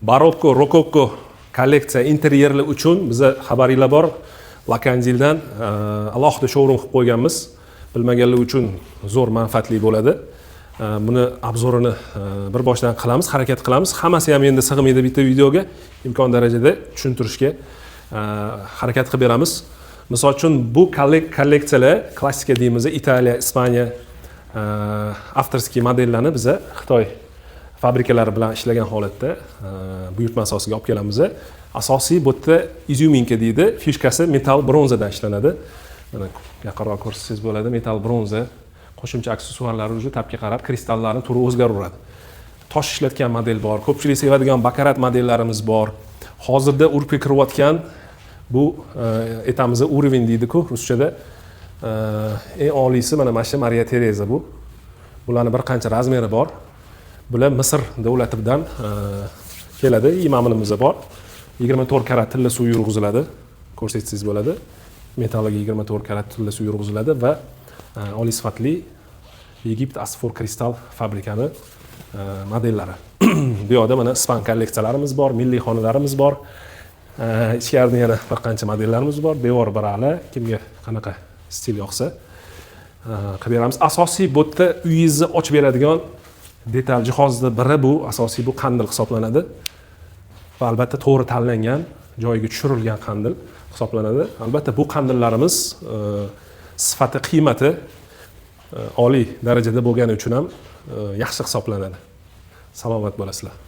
Barokko, rokokko kolleksiya interyerlar uchun biza, xabaringlar bor, Lakandildan alohida showroom qilib qo'yganmiz. Bilmaganlar uchun zo'r manfaatli bo'ladi. Buni обзор ini bir boshdan qilamiz, harakat qilamiz. Hammasi ham endi sig'maydi bitta videoga, imkon darajada tushuntirishga harakat qilib beramiz. Misol uchun, bu kolleksiyalar klassika deymiz, Italiya, Ispaniya авторский modellarni biza Xitoy fabrikalari bilan ishlagan holatda buyurtma asosiga olib kelamiz. Asosiy bu yerda изюминка deydi, фишка si metall bronzadan ishlanadi. Mana, yaqinroq ko'rsangiz bo'ladi, metall bronza, qo'shimcha aksessuarlari уже ta'bga qarab kristallarni turi o'zgaraveradi. Tosh ishlatgan model bor, ko'pchilik sevadigan bakarat modellarimiz bor. Hozirda urfga kirayotgan bu aytamiz, уровень deydiku ruschada, eng oliysi mana shu Mariya Tereza. Bularni bir qancha razmeri bor. Bular Misr davlatidan keladi. Imaminimiz bor, 24 karat tilla suv yurg'iziladi, ko'rsatsangiz bo'ladi. Metalliga 24 karat tilla suv yurg'iziladi va oliy sifatli Yegipt Asfor kristal fabrikani modellari. Bu yoqda mana ispan kolleksiyalarimiz bor, milliy xonalarimiz bor. Ichkarida yana bir qancha modellarimiz bor, devor brali, kimga qanaqa stil yoqsa, qilib beramiz. Asosiy bu yerda uyingizni ochib beradigan detal, jihozni biri bu asosiy bu qandil hisoblanadi va albatta to'g'ri tanlangan, joyiga tushirilgan qandil hisoblanadi. Albatta bu qandillarimiz sifati, qiymati oliy darajada bo'lgani uchun ham yaxshi hisoblanadi. Salomat bo'lasizlar.